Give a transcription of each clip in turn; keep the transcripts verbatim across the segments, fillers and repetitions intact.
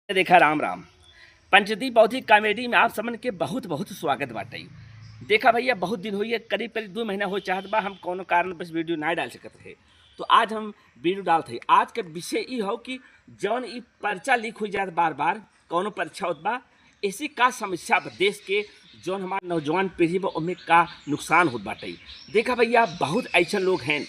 देखा, राम राम। पंचदीप बौद्धिक कॉमेडी में आप सबन के बहुत बहुत स्वागत बाटे। देखा भइया, बहुत दिन होइए, करीब करीब दो महीना हो चाहत बा, हम कौनो कारणवश वीडियो ना डाल सकत रहे, तो आज हम वीडियो डालत हई। आज के विषय ई हौ कि जौन ई पर्चा लीक हो जात बार बार, कौनो परीक्षा होत बा, ऐसी का समस्या बा देश के, जौन हमार नौजवान पीढ़ी बा, ओमे का नुकसान होत बाटे। देखा भइया, बहुत ऐसन लोग हैं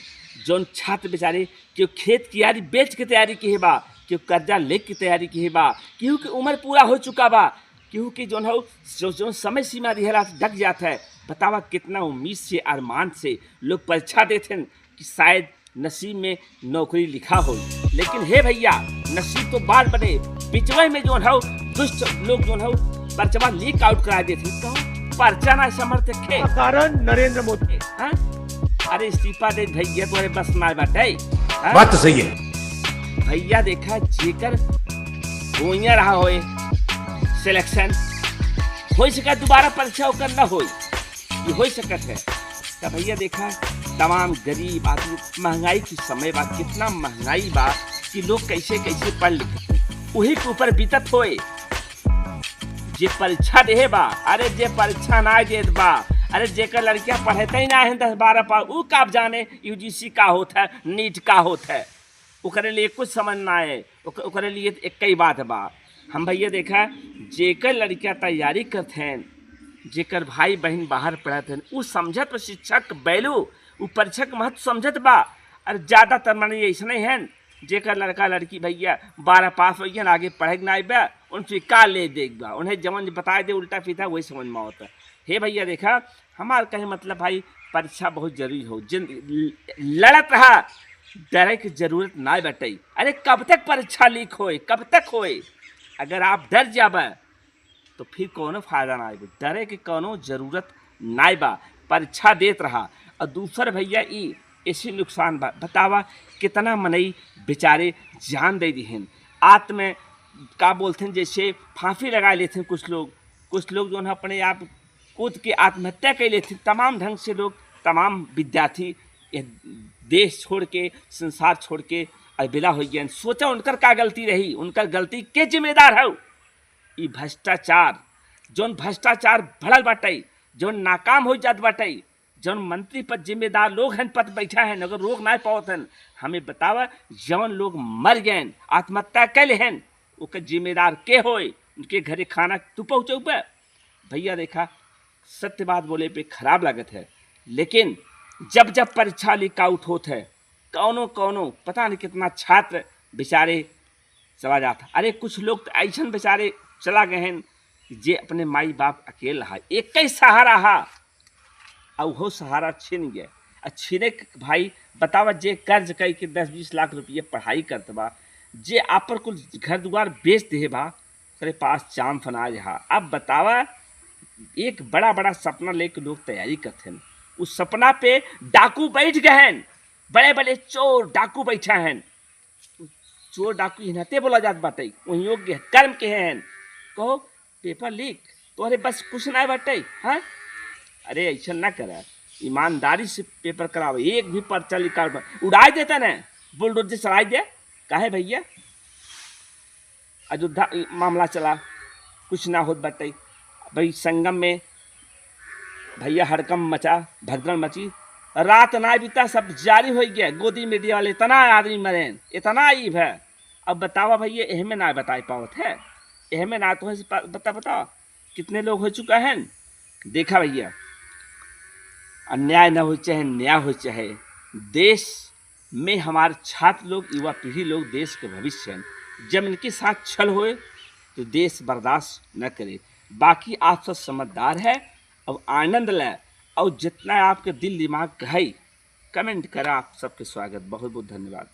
जौन छात्र बेचारे केहू खेत कियारी बेच के तैयारी किहे बा, केहू कर्जा लेके तैयारी किहे बा, केहू के उम्र पूरा हो चुका बा, केहू के जौन हौ, जो, जौन समय सीमा दिहला से ढक जात है। बतावा, कितना उम्मीद से, अरमान से लोग परीक्षा देत हैं कि शायद नसीब में नौकरी लिखा हो, लेकिन हे भइया, नसीब तो बार बने, बिचवे में जौन हौ, दुष्ट लोग जौन हौ, पर्चवा लीक आउट करा देत हैं। कहो, पर्चा ना समर्थ खे। कारण नरेंद्र मोदी। हाँ? अरे इस्तीफा दे भइया, तोरे बस ना बाटे। हाँ? बात तो सही है। भइया देखा, जेकर होइया रहा होए सिलेक्शन, हो सका दोबारा परीक्षा ओकर ना होई, ये हो सकत है। तब भइया देखा, तमाम गरीब आदमी, महंगाई के समय बा, कितना महंगाई बा कि लोग कैसे कैसे पढ़ लिखत हैं, वही के ऊपर बीतत होए। जे परीक्षा देहे बा, अरे जे परीक्षा ना देत बा, अरे जेकर लड़कियां पढ़ते ही ना है दस बारह पास, ऊ का जाने यूजीसी का होत है, नीट का होत है, ओकरे लिए कुछ समझ ना आए। ओक-, ओकरे लिए एक ही बात बा। हम भइया देखा, जेकर लड़कियां तैयारी करत हैं, जेकर भाई बहन बाहर पढ़त हैं, ऊ समझत बा शिक्षा के value, ऊ परीक्षा के महत्व समझत बा। और ज्यादातर माने ऐसने हैं जेकर लड़का लड़की भइया बारह पास होइ गए, आगे पढ़े के ना बा, उनसे का ले दे बा, उन्हें जवन बताए दे उल्टा सीधा, वही समझ में आवत है। हे भइया देखा, हमार कहे मतलब भाई, परीक्षा बहुत जरूरी हो, जिन ल-, लड़त रहा, डरे के जरूरत ना बटे। अरे कब तक परीक्षा लीक होए, कब तक होए? अगर आप डर जाबे तो फिर कौनो फायदा ना आए, डरे के कौनो जरूरत ना बा। परीक्षा देत रहा। और दूसर भइया, ई ऐसे नुकसान बा, बतावा, कितना मनई बेचारे जान दे दिहन, आत्म, का बोलते हैं, जैसे फांसी लगा लेते हैं कुछ लोग, कुछ लोग जौन अपने आप कूद के आत्महत्या कर लेते हैं। तमाम ढंग से लोग, तमाम विद्यार्थी ये देश छोड़ के, संसार छोड़ के अलबेला हो गए। सोचा उनकर का गलती रही, उनकर गलती के जिम्मेदार हौ? ई भ्रष्टाचार, जौन भ्रष्टाचार बढ़ल बाटे, जौन नाकाम हो जात बाटे, जौन मंत्री पर जिम्मेदार लोग हैं, पद बैठा हैं, अगर रोक ना पावत हैं, हमें बतावा, जौन लोग मर गए, आत्महत्या कर ले हैं, ओकर जिम्मेदार के होए? उनके घरे खाना तू पहुँचौबे? भइया देखा, सत्य बात बोले पे खराब लागत है, लेकिन जब जब परीक्षा लीक आउट होत है, कौनो कौनो पता नहीं कितना छात्र बेचारे चला जाता। अरे कुछ लोग तो ऐसन बेचारे चला गए हैं जे अपने माई बाप अकेल रहा, एक ही सहारा हा, और वो सहारा छिन गए। आ छिने के भाई बतावा, जे कर्ज कई के दस बीस लाख रुपये पढ़ाई करत बा, जे आपन कुल घर दुआर बेच देहे बा, ओकरे पास चाम फनाज हा। अब बतावा, एक बड़ा बड़ा सपना लेके लोग तैयारी करत हैं, उस सपना पे डाकू बैठ गए हैं, बड़े बड़े चोर डाकू बैठा हैं। चोर डाकू इन्हते बोला जात बाटे, वही योग्य कर्म के हैं। कहो, पेपर लीक, तोहरे बस कुछ ना बाटे, हाँ? अरे ऐसा ना करा, ईमानदारी से पेपर करावे, एक भी पर्चा लीक आउट उड़ाई देता ना, बुलडोजर चलाई दे। काहे भइया? अयोध्या मामला चला, कुछ ना होत बाटे। भाई संगम में भइया हड़कंप मचा, भगदड़ मची, रात ना बीता, सब जारी होइ गया। गोदी मीडिया वाले इतना आदमी मरेन, इतना ई है। अब बतावा भइया, एहमे ना बताई पावत है, एहमे ना तो है पा-, बता, बताओ कितने लोग हो चुका है। देखा भइया, अन्याय ना हो चाहे न्याय हो, चाहे देश में हमार छात्र लोग, युवा पीढ़ी लोग देश के भविष्य हैं। जब इनके साथ छल होए तो देश बर्दाश्त न करे। बाकी आप सब समझदार है, अब आनंद लें और जितना आपके दिल दिमाग कहे कमेंट करा। आप सबके स्वागत, बहुत बहुत धन्यवाद।